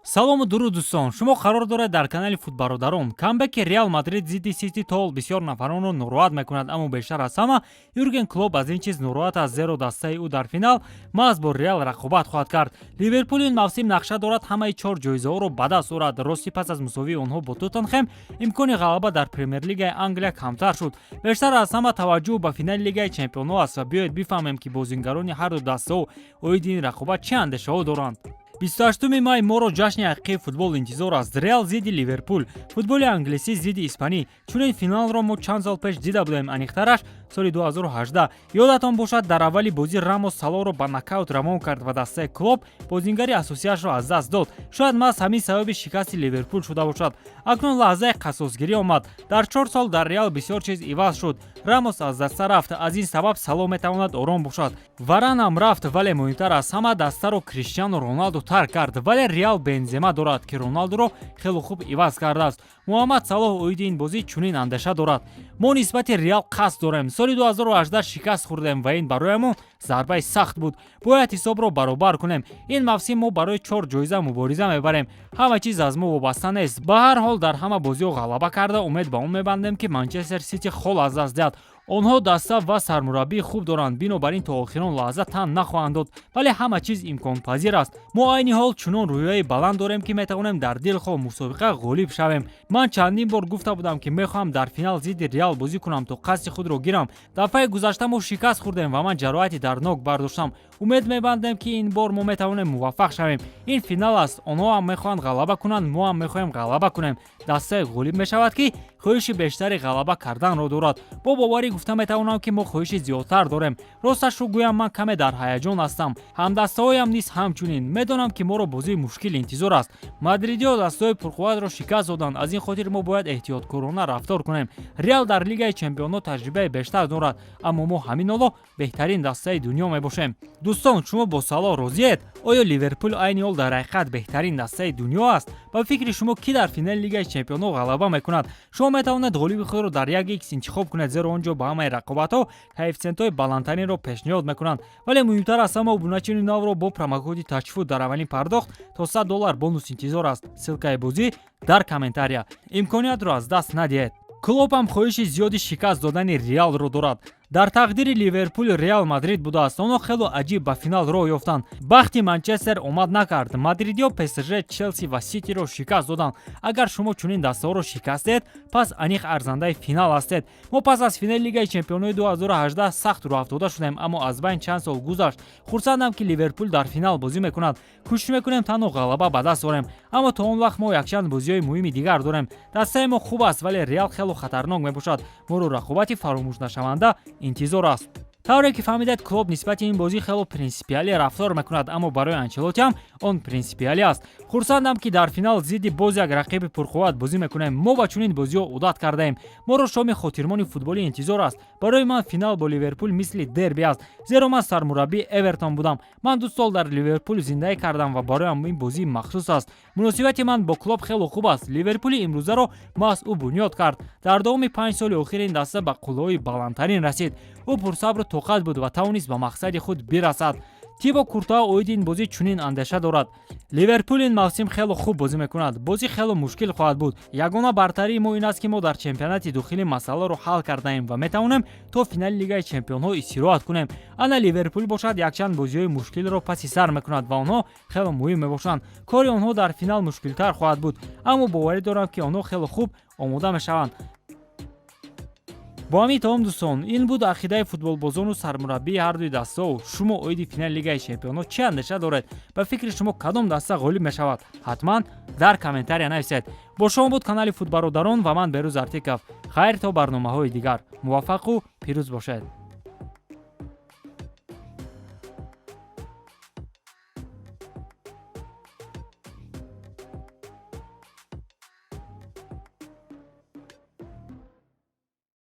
Салому дуруд, дӯстон! Шумо қарор доред дар канали Футбародарон. Камбеки Реал Мадрид зидди Сити то ҳол бисёр нафаронро нороҳат мекунад, аммо бештар аз ҳама Юрген Клоп аз ин чиз нороҳат аст, зеро дастаи ӯ дар финал маҳз бо Реал рақобат хоҳад кард. Ливерпул ин мавсим нақша дорад ҳамаи чор ҷоизаҳоро ба даст орад. Рости, пас аз мусовии онҳо бо Тоттенхем имкони ғалаба дар Премер-лигаи Англия камтар шуд. Бештар аз ҳама таваҷҷӯҳ ба финали Лигаи чемпионҳо аст ва биёед бифаҳмем, ки бозингарони ҳарду дастаҳо оиди ин рақобат чӣ андешаҳо доранд. 28 май моро ҷашни ҳақиқии футбол интизор аст: Реал зидди Ливерпул, футболи англисӣ зидди испанӣ. Чунин финалро мо чанд сол пеш дида будем, аниқтараш соли 2018. Ёдатон бошад, дар аввали бозӣ Рамос Салоро ба нокаут равон кард ва дастаи Клоп бозингари асосияшро аз даст дод. Шояд маҳз ҳамин сабаби шикасти Ливерпул шуда бошад. Акнун лаҳзаи қассосгирӣ омад. Дар 4 сол дар Реал бисёр чиз иваз шуд. Рамос аз даста рафт, аз ин сабаб Сало метавонад ором бошад. Варанам рафт, вале муҳимтар аз ҳама, дастаро Криштиану Роналду тарк кард. Вале Реал Бензема дорад, ки Роналдуро хеле хуб иваз кардааст. Муҳаммад Салоҳ оиди ин бозӣ чунин андеша дорад: «Мо нисбати Реал қасд дорем. Соли 2018 шикаст хӯрдем ва ин бароямон зарбаи сахт буд. Бояд ҳисобро баробар кунем. Ин мавсим мо барои чор ҷоиза мубориза мебарем. Ҳама чиз аз мо вобаста нест. Ба ҳар ҳол, дар ҳама бозиҳо ғалаба карда, умед ба он мебандем, ки Манчестер Сити хол аз даст диҳад. Онҳо даста ва сармураббии хуб доранд, бинобар ин то охирон лаҳза тан нахоҳанд дод, вале ҳама чиз имконпазир аст. Мо айни ҳол чунон рӯҳияи баланд дорем, ки метавонем дар дилхоҳ мусобиқа ғолиб шавем. Ман чандин бор гуфта будам, ки мехоҳам дар финал зидди Реал бозӣ кунам, то қасди худро гирам. Дафъаи гузашта мо шикаст хӯрдем ва ман ҷароҳати дарднок бардоштам. Умед мебандем, ки ин бор мо метавонем муваффақ шавем. Ин финал аст. Онҳо ҳам мехоҳанд ғалаба кунанд, мо ҳам мехоҳем ғалаба кунем. Дастае ғолиб мешавад, ки хоҳиши бештари ғалаба карданро дорад. Бо боварӣ гуфта метавонам, ки мо хоҳиши зиёдтар дорем. Росташро гӯям, ман каме дар ҳаяҷон ҳастам, ҳамдастаҳоям низ ҳамчунин. Медонам, ки моро бозии мушкил интизор аст. Мадридиҳо дастаҳои пурқувватро шикаст доданд, аз ин хотир мо бояд эҳтиёткорона рафтор кунем. Реал дар Лигаи чемпионҳо таҷрибаи бештар дорад, аммо мо ҳамин ҳоло беҳтарин дастаи дунё мебошем». Дӯстон, шумо бо Салоҳ розиед? Оё Ливерпул айни ҳол дар ҳақиқат беҳтарин дастаи дунё аст? Ба фикри шумо, кӣ дар финали Лигаи чемпионҳо ғалаба мекунад? Шумо метавонед ғолиби худро дар як икс интихоб кунед, зеро он ҷо ба ҳамаи рақобатҳо коэффитсиентҳои баландтаринро пешниҳод мекунанд. Вале муҳимтар аз ҳама, обуначиёни навро бо промокоди ТАЧФУТ дар аввалин пардохт то 100 доллар бонус интизор аст. Ссылкаи бозӣ дар комментария. Имкониятро аз даст надиҳед. Клоп ҳам хоҳиши зиёди шикаст додани Реалро дорад. «Дар тақдири Ливерпул Реал Мадрид будааст. Онҳо хело аҷиб ба финал роҳ ёфтанд. Бахти Манчестер омад накард. Мадридиҳо ПСЖ, Челси ва Ситиро шикаст доданд. Агар шумо чунин дастаҳоро шикастед, пас аниқ арзандаи финал ҳастед. Мо пас аз финали Лигаи чемпионҳои 2018 сахт рӯҳафтода шудем, аммо аз байн чанд сол гузашт. Хурсандам, ки Ливерпул дар финал бозӣ мекунад. Кӯшиш мекунем танҳо ғалаба ба даст орем, аммо то он вақт мо якчанд бозиҳои муҳими дигар дорем. Дастаи мо хуб аст, вале Реал хело хатарнок мебошад. Моро рақобати фаромӯшнашаванда интизор аст». Тавре ки фаҳмидед, Клоп нисбати ин бозӣ хело принсипиалӣ рафтор мекунад, аммо барои Анчелоти ҳам он принсипиалӣ аст. «Хурсандам, ки дар финал зидди боз як рақиби пурқувват бозӣ мекунем. Мо ба чунин бозиҳо одат кардаем. Моро шоми хотирмони футболӣ интизор аст. Барои ман финал бо Ливерпул мисли дерби аст, зеро ман сармураббии Эвертон будам. Ман 2 сол дар Ливерпул зиндагӣ кардам ва бароям ин бозӣ махсус аст. Муносибати ман бо Клоп хело хуб аст. Ливерпули имрӯзаро маҳз ӯ бунёд кард. Дар давоми 5 соли охир ин даста ба қуллаҳои баландтарин расид. Ӯ пурсабру тоқат буд ва тавонист ба мақсади худ бирасад». Тибо Куртуа оиди ин бозӣ чунин андеша дорад: «Ливерпул ин мавсим хело хуб бозӣ мекунад. Бозӣ хело мушкил хоҳад буд. Ягона бартарии мо ин аст, ки мо дар чемпионати дохилӣ масъаларо ҳал кардаем ва метавонем то финали Лигаи чемпионҳо истироҳат кунем. Ана Ливерпул бошад, якчанд бозиҳои мушкилро паси сар мекунад ва онҳо хело муҳим мебошанд. Кори онҳо дар финал мушкилтар хоҳад буд, аммо боварӣ дорам, ки онҳо хело хуб омода мешаванд». Бо ҳамин тамом, дӯстон, ин буд ақидаи футболбозону сармураббии ҳардуи дастаҳо. Шумо оиди финали Лигаи чемпионҳо чӣ андеша доред? Ба фикри шумо, кадом даста ғолиб мешавад? Ҳатман дар комментария нависед. Бо шумо буд канали Футбародарон ва ман, Берӯз Артиков. Хайр, то барномаҳои дигар, муваффақу пирӯз бошед.